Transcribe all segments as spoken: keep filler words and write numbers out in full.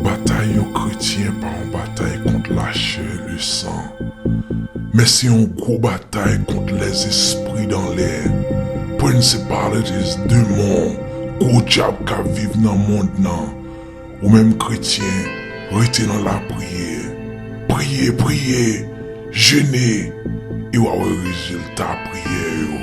Batay yon kretyen pa yon batay kont lachè e lesan, men se yon gwo batay kont lèzespri dan lè, principalities, demon, gwo dyab k ap viv nan mond nan. Ou menm kretyen, rete nan lapriyè. Priye, priye, jene, e w a wè rezilta priyè yo.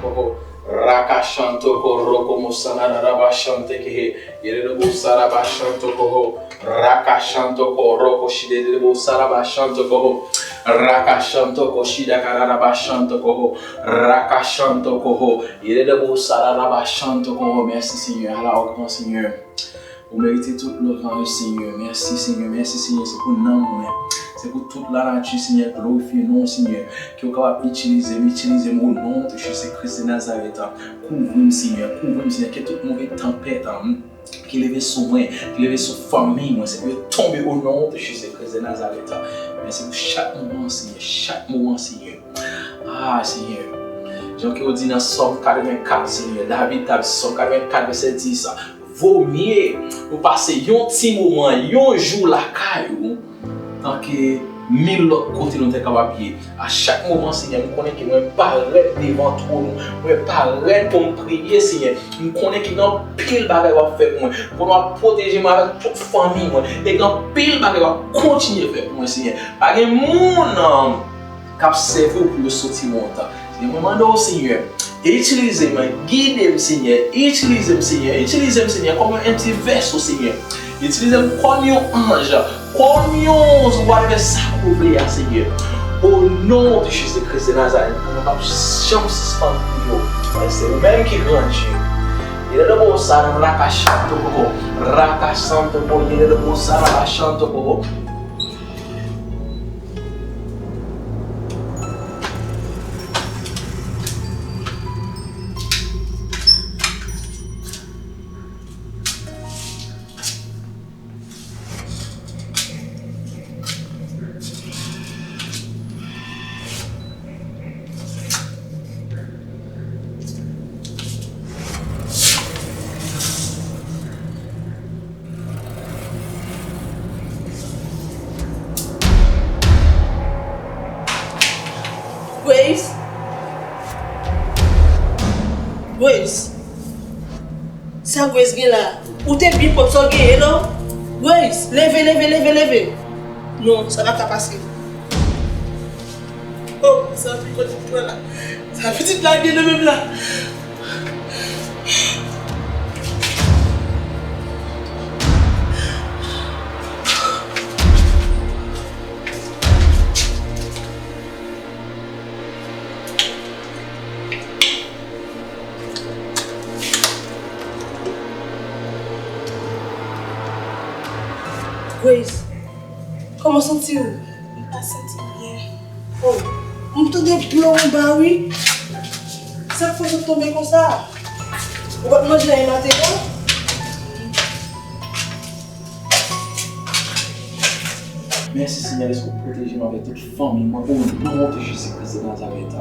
Koko, rakashanto koroko mosana rarabashante kehe, yerebo sarabashanto koho, rakashanto koroko shidebo sarabashanto koho, rakashanto koshida kararabashanto koho, rakashanto koho, yerebo sarabashanto koho. Mèsi Senyè, ala ou gran Senyè. Ou merite tout lwanj, Senyè. Mèsi, Senyè. Mèsi, Senyè. Se pou nanm mwen. Se pou tout lanati, Senyè. Glorifye non w, Senyè. Ke w kapab itilize m, itilize m o non de Jezi Kris de Nazarèt. Kouvri m, Senyè. Kouvri m, Senyè. Ke tout move tanpèt ki leve sou mwen, ki leve sou fanmi mwen, Senyè, yo tonbe o non de Jezi Kris de Nazarèt. Mèsi pou chak moman, Senyè. Chak moman, Senyè. Ah, Senyè. Jan ke w di nan Sòm katrevenkat, Senyè. David t ap di, Sòm katrevenkat, vèsè dis. Vomye ou pase yon ti moman, yon jou lakay ou, tanke mil lòt kote nou te kapab ye. A chak moman, Senyè, m konnen ke mwen parèt devan twòn ou. Mwen parèt pou m priye, Senyè. M konnen ke gen anpil bagay w ap fè pou mwen. Pou w ap pwoteje mwen avèk tout fanmi mwen. E gen anpil bagay w ap kontinye fè pou mwen, Senyè. Pa gen moun, k ap sèvi w pou yo soti wont. Senyè, mwen mande w, Senyè, itilize m, gide m, Senyè, itilize m, Senyè, itilize m, Senyè, kòm yon empty vessel, Senyè. Itilize m kòm yon anj, kòm yon whatever sa ke w vle a, Senyè. O non de Jezi Kris de Nazarèt, mwen p ap janm sispann priye w, paske se ou menm ki gran Dye. Yelelebo sa rakashanto koko, rakashanto ko, yelelebo sa rakashanto koko. Grace? Grace? Sa Grace gen la? Ou te byen pwòp sa w genyen non? Grace, leve, leve, leve, leve. Non, sa pa ka pase. Oh, sa pitit la gen nan men m la. Grace, kòman w santi w? M pa santi m byen. Oh, m tande dlo anba wi. Sa k fè w sot tonbe konsa? Ou pa t manje anyen maten an? Mèsi Senyè dèske w pwoteje m avèk tout fanmi mwen o non de Jezi Kris de Nazarèt.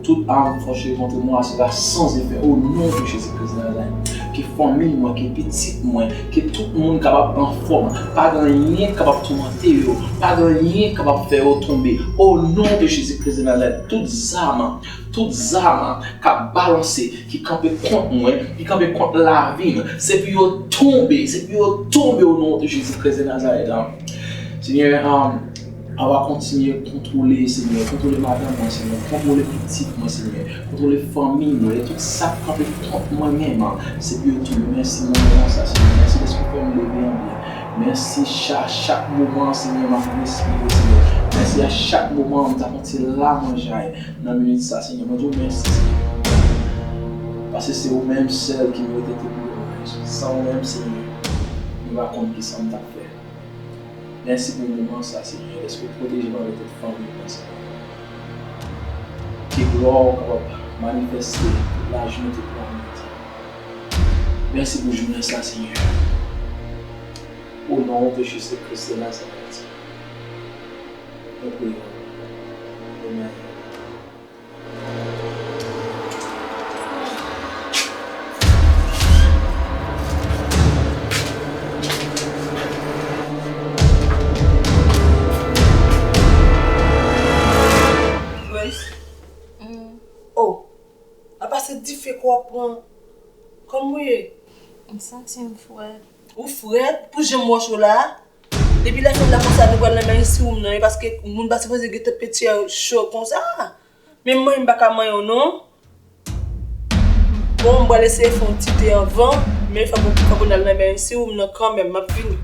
Tout arme forgée contre moi sera sans effet o non de Jezi Kris de Nazarèt. Ke fanmi mwen, ke pitit mwen, ke tout moun kapab anfòm. Pa gen anyen k kapab toumante yo. Pa gen anyen k kapab fè yo tonbe. O non de Jezi Kris de Nazarèt, tout zam, tout zam k ap balanse, ki kanpe kont mwen, ki kanpe kont lavi m, se pou yo tonbe, se pou yo tonbe o non de Jezi Kris de Nazarèt. Senyè, um, a w a kontinye kontwole, Senyè, kontwole madanm mwen, Senyè, kontwole pitit mwen, Senyè, kontwole fanmi mwen, e tout sa k kanpe kont mwen menm, se pou yo tonbe. Mèsi nan moman sa, Senyè, mèsi dèske w fè m leve an byen. Mèsi cha-, chak moman, Senyè, m ap respire, Senyè. Mèsi a chak moman m t ap yon ti lamanjay nan minit sa, Senyè. Mwen di w mèsi, Senyè. Paske se ou menm sèl ki merite tout glwa. San ou menm, Senyè, m pa konn kisa m t ap fè. Mèsi pou moman sa, Senyè, dèske w pwoteje m avèk tout fanmi mwen, Senyè. Ke glwa w kapab manifeste tout lajounen, tout lannwit. Mèsi pou jounen sa, Senyè. O non de Jezi Kris de Nazarèt, nou priye. Amèn. Grace. Mm. Oh, apa se dife ke w ap pran? Kòman w ye? M santi m frèt. Ou frèt? Pou jan m wè w cho la? Depi lè fèt la konsa, nou pral nan main room nan, e paske moun pa sipoze gen tanpetè cho konsa. Menm mwen, m pa ka manyen w non. Bon, m pral eseye fè yon ti te anvan, men fòk, fòk nou al nan main room nan kanmenm, m ap vini.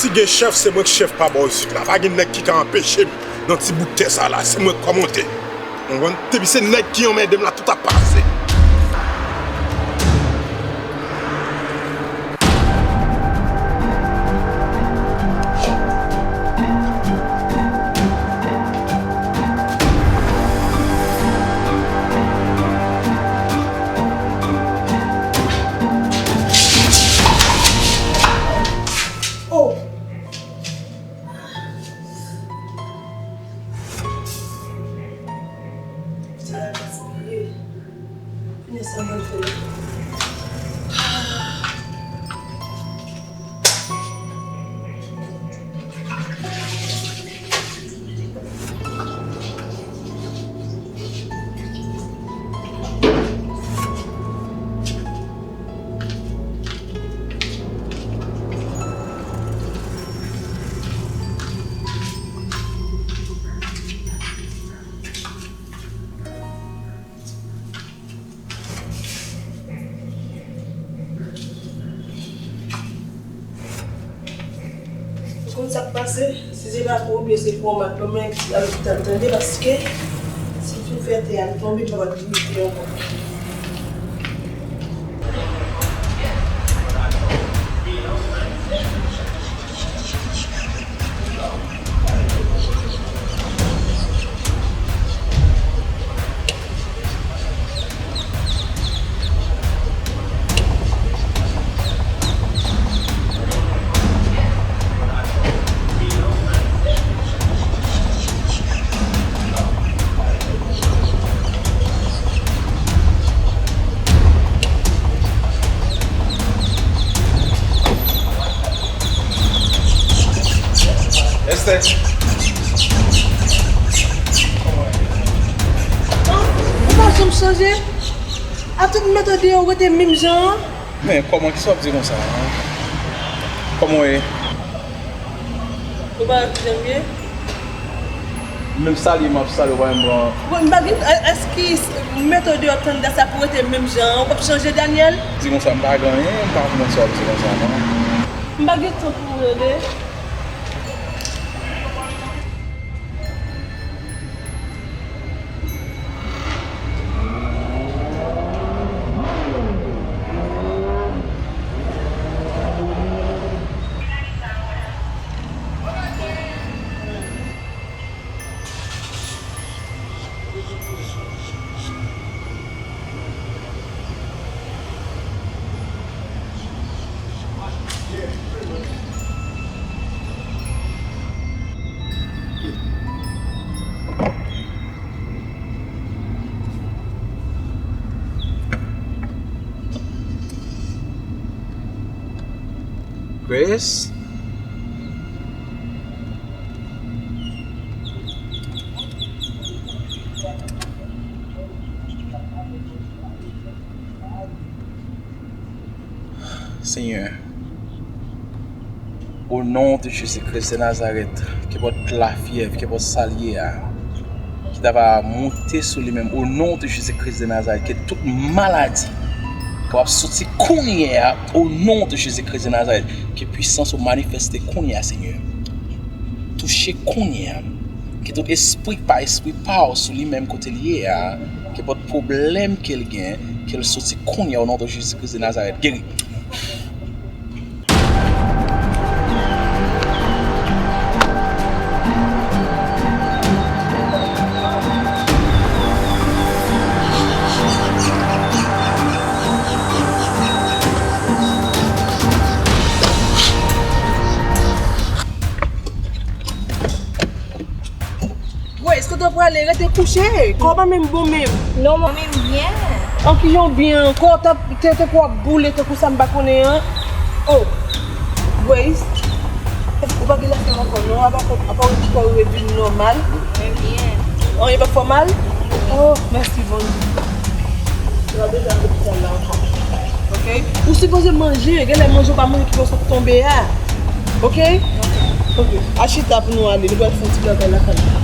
Si gen chèf, se mwen k chèf pa bò isit la. Pa gen nèg ki ka anpeche m nan ti bout tè sa la. Se mwen k kòmande. Ou konprann? Depi se nèg ki anmède m la, tout ap pase. Oh! Sa a fatige. Kounye a sa mwen fè la. Ou konn sa k pase? Si se pa pou oubyen se pou yon mak, ban mwen al lopital, tande, paske si m fin fè tè a, l tonbe, m pa pral vin te ankò. Ou pa janm chanje? A tout mèt ou deyò ou rete menm jan an? Men kòman, kisa w ap di konsa an? Kòman w ye? Ou pa wè kijan m ye? Menm salye m ap salye w, ou pa menm pran. Bon, m pa gen, èske mèt ou deyò tann dat sa pou rete menm jan an? Ou p ap chanje, Daniel? Di konsa, m pa gen anyen, m pa konprann sa w ap di konsa non. M pa gen tan pou ou tande. Grace? Senyè, o non de Jezi Kris de Nazarèt, kenpòt lafyèv, kenpòt sa l ye a, ki ta va monte sou li menm, o non de Jezi Kris de Nazarèt, ke tout maladi kapab soti kounye a, o non de Jezi Kris de Nazarèt, ke pwisans ou manifeste kounye a, Senyè. Touche kounye a. Ke tout espri k pa espri pa w sou li menm kote l ye a, kenpòt pwoblèm ke l gen, ke l soti kounye a, o non de Jezi Kris de Nazarèt. Geri. Grace, kote w prale? Rete kouche. Kò w pa menm bon menm. Non, mwen menm byen. An ki jan w byen? Kò w t ap, te, te kò w ap boule tankou sa m pa konnen an. Oh, Grace, ou pa gen lafyèv ankò non, apa, apa kò w revin nòmal? Mwen byen. Anyen p ap fè w mal? Oh, mèsi Bondye. Ou pa bezwen al lopital la ankò. Ok? Ou sipoze manje, genlè manje ou pa manje ki fè w sot tonbe a. Ok? Ok. Al chita pou nou ale, nou pral fè yon ti bagay lakay la.